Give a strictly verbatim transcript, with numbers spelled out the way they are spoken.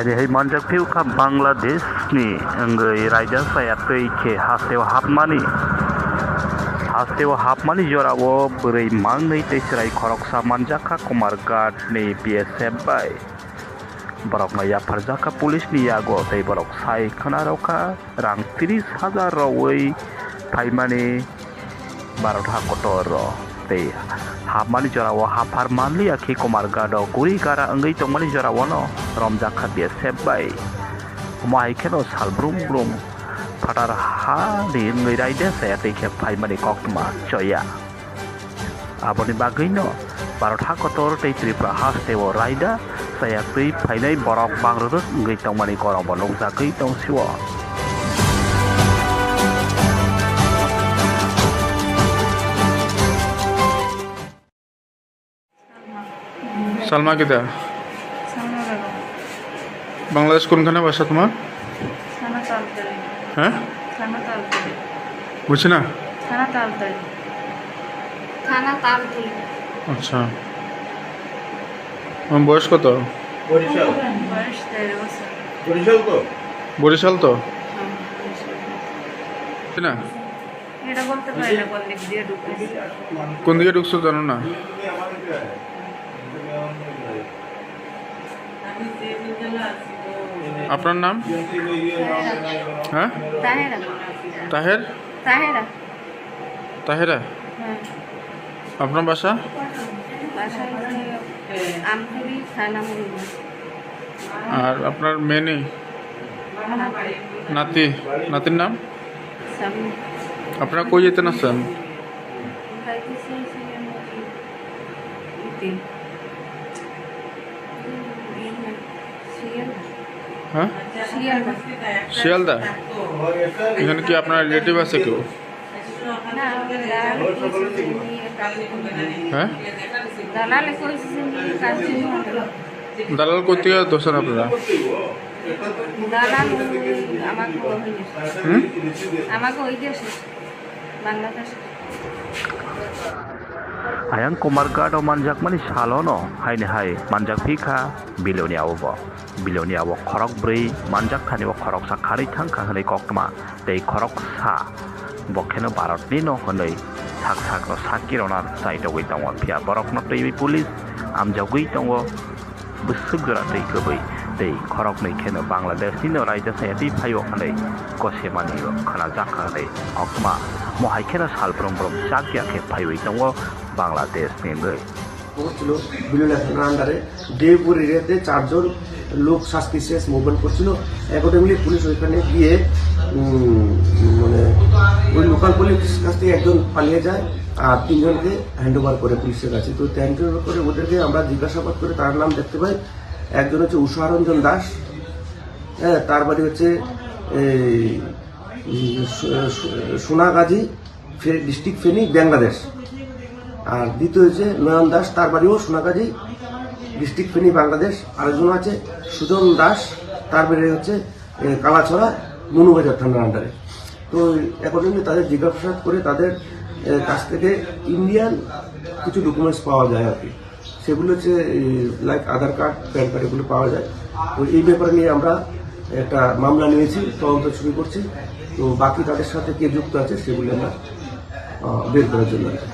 Rehai manjak phiya kha Bangladesh ni wngwi raida chaya twi khe hasteo hapmani. Hasteo hapmani jorao bwrwi mangnwi tei chwrai khoroksa manjak kha Kumarghat ni B S F bai. Borokno yapharjak kha police ni yago tei borok sai khwna rw kha rang tris hajar rwui phaimani Bharat ha kotor rw tei hapmani jorao haphar manliya khe Kumarghat o guri gara wngwi tongmani jorao no romjak kha B S F bai. Omo hai kheno sal brum brum phatar ha ni wngwi raida chaya twi khe phaimani koktwma choya. Aboni bagwino Bharat ha kotor tei Tripura hasteo raida chaya twi phainai borok bangrwrwk wngwi tongmani gorokbo nukjagwi tongsio. Salma kita? Salma Begum. Bangladesh kunkhana basa toma? Thana Taltali. Hah? Thana Taltali. Buchina? Thana Taltali. Thana Taltali. Acha. Toma boyos koto? Barishal. বয়স তেরো বছর। বরিশাল তো? বরিশাল তো? হ্যাঁ, বরিশাল। Buchina? এটা বলতে পারি না কোন দিক দিয়ে ঢুকেছে। কোন দিকে ঢুকছো জানো না? আপনার নাম? হ্যাঁ? তাহেরা। তাহের? তাহেরা। তাহেরা? হ্যাঁ। আপনার বাসা? বাসা হচ্ছে আমতলি, থানা মুরুলিয়া। আর আপনার মেয়ে নেই? না। নাতি? নাতির নাম? সামনে। আপনারা কই যেতে না চান? খাইতেছি, ছিলাম ওই ইতে। শিয়ালদা। হ্যাঁ? শিয়ালদা। শিয়ালদা? এখানে কি আপনার রিলেটিভ আছে কেউ? না, দালাল কইছে যে নিয়ে কাজ করবে। হ্যাঁ? দালালে কইছে যে নিয়ে কাজ করবে। দালাল কোথেকে ধরছেন আপনারা? দালাল ওই আমাকে ওই দেশে। হুম? আমাকে ওই দেশে, বাংলাদেশে। Ayang Kumarghat o manjakmani salono haini hai manjak phi kha Bilonia o bo. Bilonia o khorok bwrwi manjak thani o khoroksa kharwi thang kha hwnwi koktwma tei khoroksa bo kheno Bharat ni no hwnwi sak sak no sak kirona chai togwi tongo, phiya borok no twiwi police amjagwi tongo. Bwswk jora twi kwbwi tei khoroknwi kheno Bangladesh ni no raida chaya twi phaio hwnwi kosemani khwnajak kha hwnwi koktwma. Mo hai kheno sal brum brum chak ya khe phaiwi tongo Bangladesh ni wngwi. খবর ছিল বিলোনিয়া থানার আন্ডারে দেবপুর এরিয়াতে চারজন লোক suspicious movement করছিল। Accordingly police ওইখানে গিয়ে, উম, মানে, ওই লোকাল পুলিশ কাছ থেকে একজন পালিয়ে যায় আর তিনজনকে হ্যান্ড ওভার করে পুলিশের কাছে। তো হ্যান্ড ওভার করে ওদেরকে আমরা জিজ্ঞাসাবাদ করে তার নাম দেখতে পাই, একজন হচ্ছে উষারঞ্জন দাস, হ্যাঁ, তার বাড়ি হচ্ছে এই, উম, সু-, সু-, সোনাগাজী, ফে-, ডিস্ট্রিক্ট ফেনী, বাংলাদেশ। আর দ্বিতীয় হচ্ছে নয়ন দাস, তার বাড়িও সোনাগাজী, ডিস্ট্রিক্ট ফেনী, বাংলাদেশ। আরেকজন আছে সুজন দাস, তার বাড়ি হচ্ছে, এ, কালাছড়া, মনুবাজার থানার আন্ডারে। তো অ্যাকর্ডিংলি তাদের জিজ্ঞাসাবাদ করে তাদের, এ, কাছ থেকে ইন্ডিয়ান কিছু ডকুমেন্টস পাওয়া যায় আর কি। সেগুলো হচ্ছে এই লাইক আধার কার্ড, প্যান কার্ড এগুলো পাওয়া যায়। তো এই ব্যাপারে নিয়ে আমরা একটা মামলা নিয়েছি, তদন্ত শুরু করছি। তো বাকি তাদের সাথে কে যুক্ত আছে সেগুলো আমরা, আহ, বের করার জন্য আর কি।